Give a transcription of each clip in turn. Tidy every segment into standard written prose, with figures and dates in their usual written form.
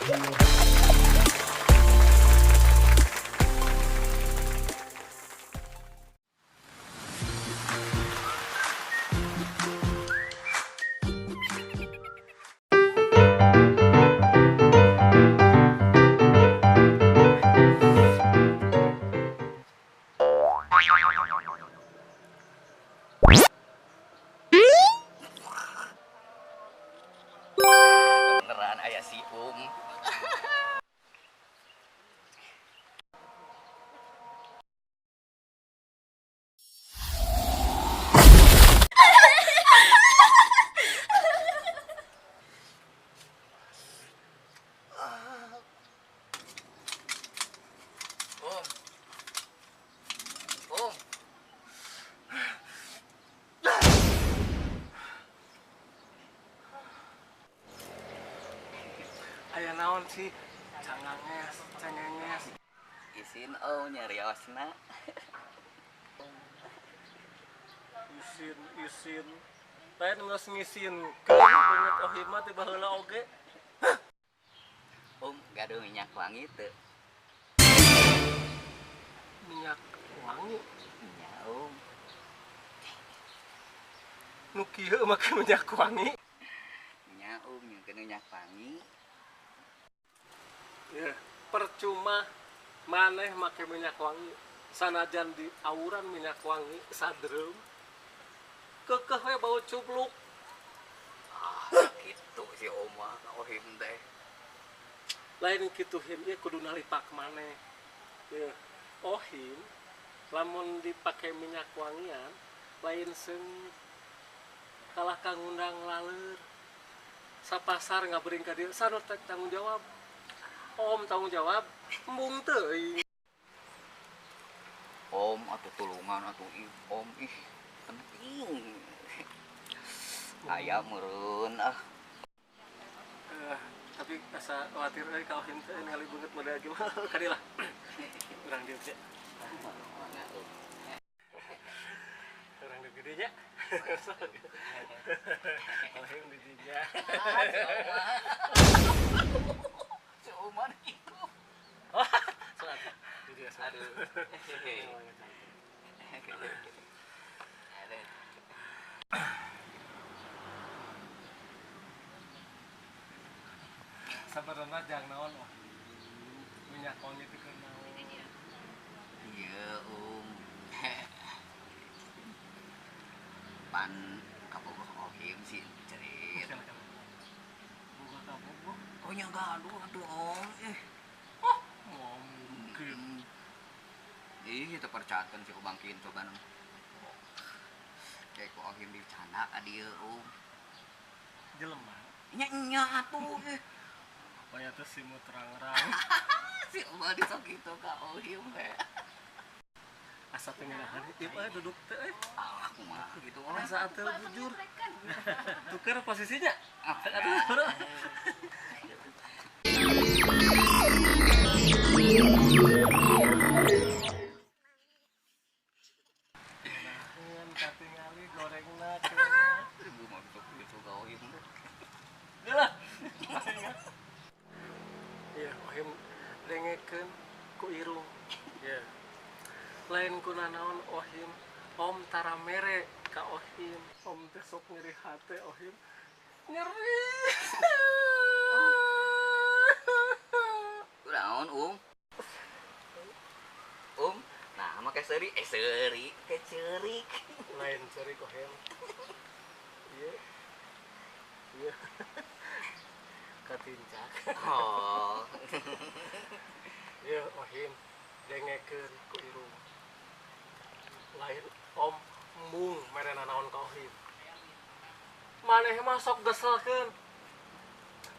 Beneran aya si Um. Um. Um. Aya naon sih? Canganges, cengenges. Isin oh nyariosna. Isin, isin. Lain geus ngisinkeun beungeut Ohim mah teh baheula oge. Um, gaduh minyak wangi teu? Minyak wangi. Nya, Um. Nu kieu make minyak wangi. Nya, Um, nyieunkeun minyak wangi. Ya, percuma maneh make minyak wangi. Sanajan di auran minyak wangi sadreum. Keukeuh we bau cubluk. Ah, gitu si Om mah ka Ohim teh. Lain kitu Him, ieu kudu nalipak maneh. Ya, Ohim lamun dipake minyak wangian lain seungit. Kalah ka ngundang laleur. Sapasar ngabring ka dieu sanu tanggung jawab. Om tanggung jawab, embung teuing. Om atuh tulungan atuh ih Om ih penting. Aya meureun ah. Tapi asa khawatir euy ka Ohim teh ningali beungeut model gimana kadieu lah. Urang dieu nya. Mangga, Um. Urang dieu gede nya. Ohim di dinya. Ah, si Om mah. Si Om mah gitu. Sok atuh. Di dieu sok. Aduh. Aduh. Sabarna jang naon oh. Minyak wangi teh keur naon? Iya, Um. Pan kabogoh Ohim sih cerit. Boga kabogoh. Oh nya gaduh atuh Om. Ih. Oh, mungkin. Ih, teu percayakeun si Ubang kieu coba nu. Kayak ku Ohim dicanda ka dieu, Um. Jelema. Nya nya atuh ih. Pokoknya tuh simut terang-rang. Si Ubang disok kitu ka Ohim we. Asa teu ngeunaheun ieu euy duduk teh euy. Ah, kumaha gitu Om. Asa teu bujur. Tuker posisinya. Ah, Aduh, bro. Ngeunaheun katingali gorengna cenah. Ibu mah sok kitu ka Ohim. Dia lah. Iya, Ohim dengekeun ku irung. Ya. Lain ku nanaon Ohim, Om tara mere ka Ohim. Om teh sok nyeri hate Ohim. Nyeri. Kunaon, Um? Um, nah make seuri, eh seuri, ke ceurik. Lain ceurik Ohim. Iya. Iya. Katincak. Oh. Iya, Ohim dengekeun ku irung. Lain Om embung mere nanaon ka Ohim. Maneh mah sok geselkeun.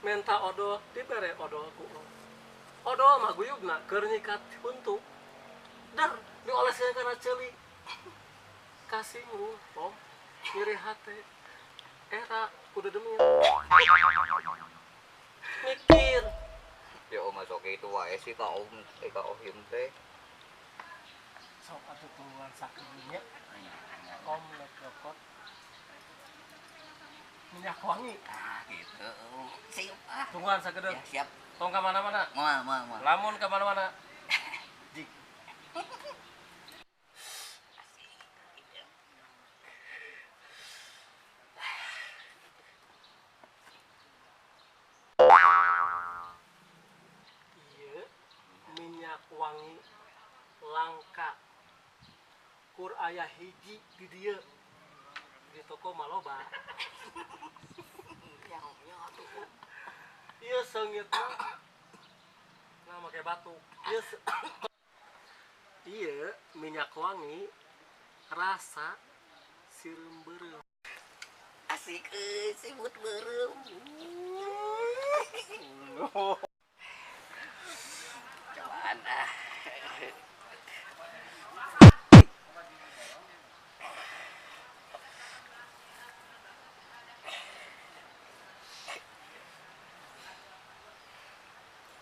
Menta odol, dibere odol ku Om. Odol mah guyubna keur nyikat huntu. Dar dioleskeun kana ceuli. Kasinggung, Om. Nyeri hate. Era kudu demit. Mikir. Ya Om mah sok kitu wae sih ka Om, eh ka Ohim teh. Sok atuh tulungan sakedeung nya. Om nek nyokot. Minyak wangi. Ah gitu. Siap ah. Tungguan sakedeung. Ya, siap. Tong ka mana-mana. Moal moal moal. Lamun ka mana-mana. Jik. Ieu minyak wangi langka. Kur aya hiji di dieu. Di toko mah loba. Ieu seungit nah make batu. Ieu ieu minyak wangi rasa sireum beureum. Asik euy, sibut beureum. Cobaan ah.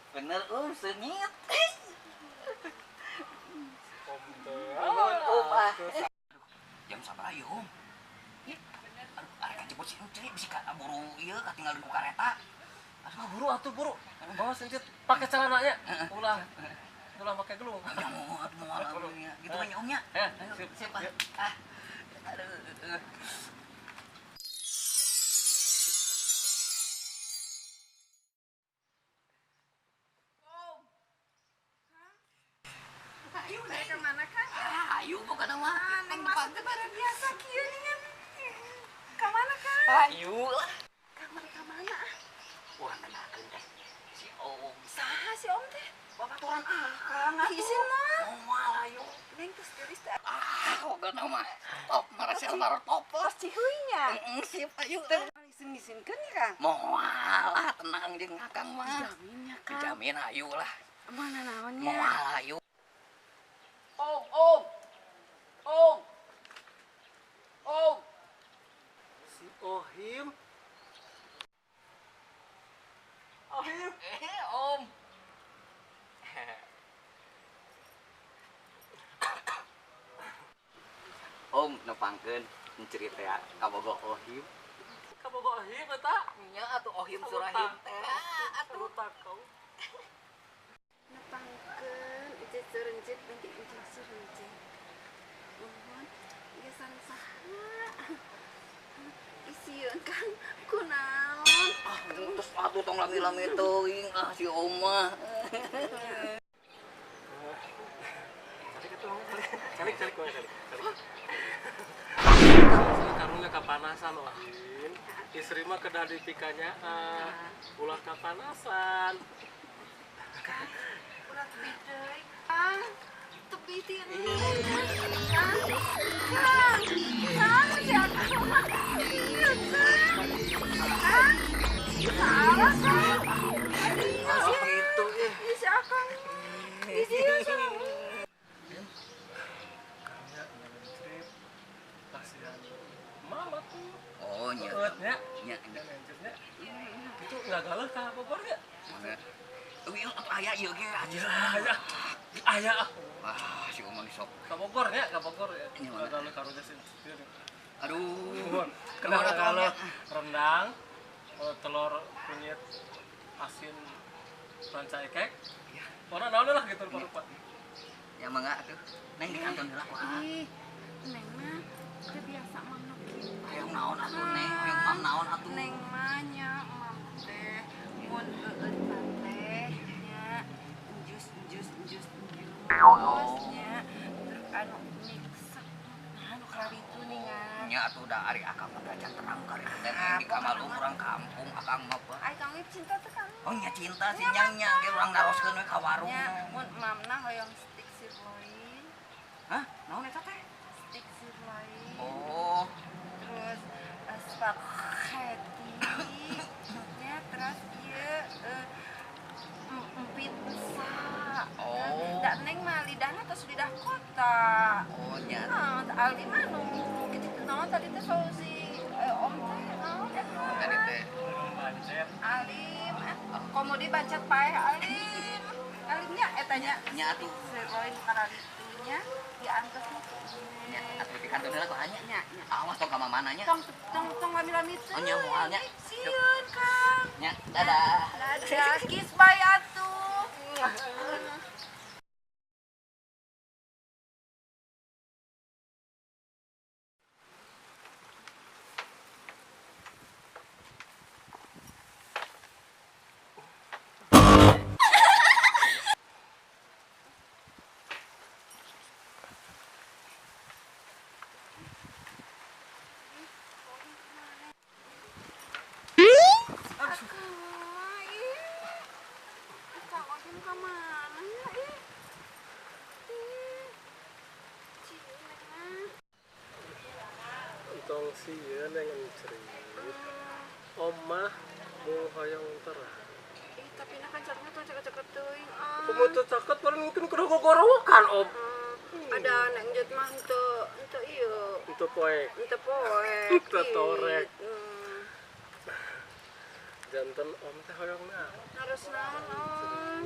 Bener sengit. Om teh. Om ah. Jam sabaraha ieu Om? Aduh, arek jemput si Encet bisi ka buru ieu katinggalan ku kareta. Aduh, buru atuh buru. Bawa si Encet pake celananya. Ulah. Ulah make gelung. Ya moal atuh moal nya. Gitu kan Om nya. Sip, siap ah. Ah. Aduh. Ayo, naik ke mana kan? Ayo, pokoknya mah. Neng masuk ke barang biasa kieu nih kan. Ke mana kan? Ayo lah. Ke mana? Urang kenalkeun teh si Om. Saha si Om teh? Babaturan akang atuh. Isin mah. Moal ayo. Neng geus geulis teh. Ah, pokoknya mah top marasel mar top. Tos cihuy nya. Heeh, sip ayo. Isin-isinkeun ya Kang? Moal lah, tenang jeung akang mah. Dijamin ya Kang. Dijamin ayo lah. Mana naonnya? Moal ayo. Om, Om. Om. Om. Si Ohim. Ohim. Om. Om nepangkeun cerit teh kabogoh Ohim. Kabogoh Ohim eta? Nya atuh Ohim Surahim teh. Atuh kau. Nepangkeun encit surencit nanti encit surencit. Mohon ieu sareng saha? Isieun Kang kunaon? Ah, terus atuh tong lami-lami teuing ah si Om mah. Calik atuh, calik calik calik. Karunya kapanasan Ohim. Istri mah kedah dipikanya ulah kapanasan. Ulah tebih deui. Ah, tebih ti Kang. Kang, Kang, si akang mah. Iya, Kang. Kang. Salah, Kang. Ah, gitu eh. Ih, si akang. Ih, si akang. Karunya nyencrit. Kasihan mama tuh. Oh, nya. Nya. Nya, nya. Itu enggak galeuh ka Bogor nya? Mana? Ieu atuh aya ieu ge. Aya. Aya. Wah, si Om sok. Ka Bogor nya, ka Bogor ya. Nya mana? Galeuh karunya sih. Aduh. Kenapa kalau rendang, telur kunyit asin ranca ekek? Ya. Pokoknya naon lah gitu lupa-lupa. Ya mangga atuh. Neng di kanton heula wah. Ih, Neng mah teu biasa mang nu kitu. Hayang naon atuh Neng, hayang mam naon atuh. Neng mah nya mam teh mun eueut teh nya jus jus jus jus nya terus anu mix nah anu kararitu ningan. Nya atuh da ari akang mah can terang kari teh di kamar urang kampung akang mah. Ai kang cinta teh Kang. Oh nya cinta sih nyang nya ge urang naroskeun we ka warung. Nya mun mamna hoyong steak sirloin. Hah? Naon eta teh? Steak sirloin. Oh. Terus spaghetti. Nya terus ieu pizza. Oh. Da neng mah lidahna tos lidah kota. Oh nya. Nah, Aldi mah nu kitu naon tadi teh solusi Om teh naon eta? Tadi teh Bancet. Alim, komodi bancet paeh Alim. Alimnya eta nya. Nya atuh. Sirloin kararitu. Nya diantos mah. Nya atuh di kantor heula ku anya. Nya nya. Awas tong ka mamana nya. Tong tong tong lami-lami teu. Oh nya moal nya. Sieun Kang. Nya dadah. Dadah, kiss bye atuh. Tong sieun yang encrit. Omah mung hoyong terang. Ih, tapi na kan caknya tuh ceket-ceket teuing ah. Kumaha teu caket paling mungkin kudu gogorowokan om. Ada neng jet mah henteu henteu ieu. Henteu poek. Henteu poek. Henteu torek. Janten om teh hoyong naon? Harus naon om.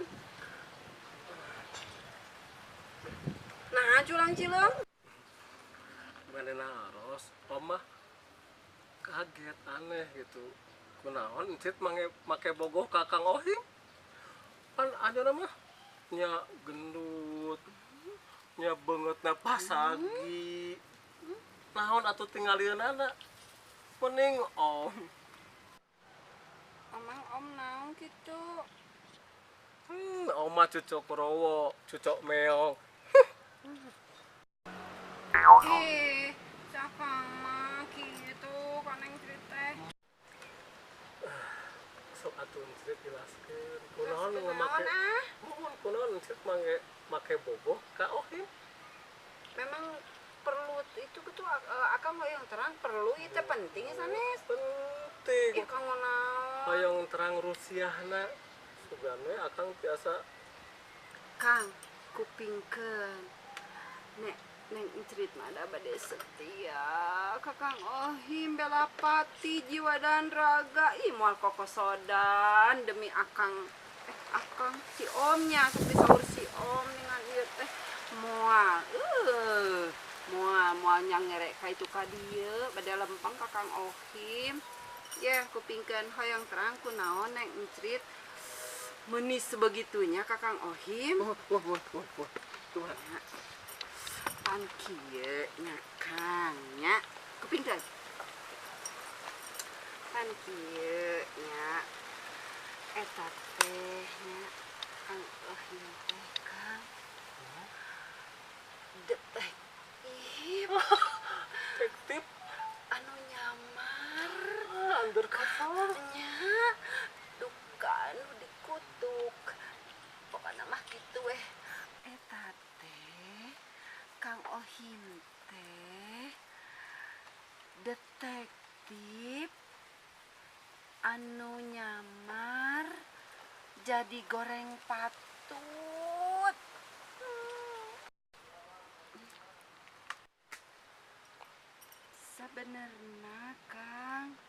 Nah, culang cileung. Manena aros, om mah kaget aneh gitu. Kunaon encit mange make bogoh ka Kang Ohim. Pan ayeuna mah nya gendut, nya beungeutna pasagi. Naon atuh tingalieunana? Mending om. Emang om naon kitu? Om mah cucok rowo, cucok meong. Ih, siapa mah gitu kan yang cerita. Sok atuh encrit jelaskeun. Kunaon nu make? Muhun kunaon encrit make make bogoh ka Ohim? Memang perlu itu gitu akang hoyong terang perlu itu penting sanes. Penting. Ih, kang naon? Hoyong terang rusiahna. Sugane akang tiasa Kang kupingkeun. Nek Neng Encrit mah ada bade setia Kakang Ohim belapati jiwa dan raga. Ih moal kokosodan demi akang akang si omnya sok disaur si om dengan ieu teh moal moal moal nyangerek ka itu ka dieu bade lempeng Kakang Ohim. Yeh kupingkeun hoyong terang kunaon Neng Encrit menis sebegitunya Kakang Ohim. Wah wah wah wah. Tuhan. Pan kieu nya Kang nya kupingkeun. Pan kieu nya eta teh nya Kang Ohim teh Kang. Detektif. Detektif anu nyamar undercover nya duka anu dikutuk. Pokona mah kitu weh. Eta teh Kang Ohim teh detektif anu nyamar jadi goreng patut. Sebenarnya Kang,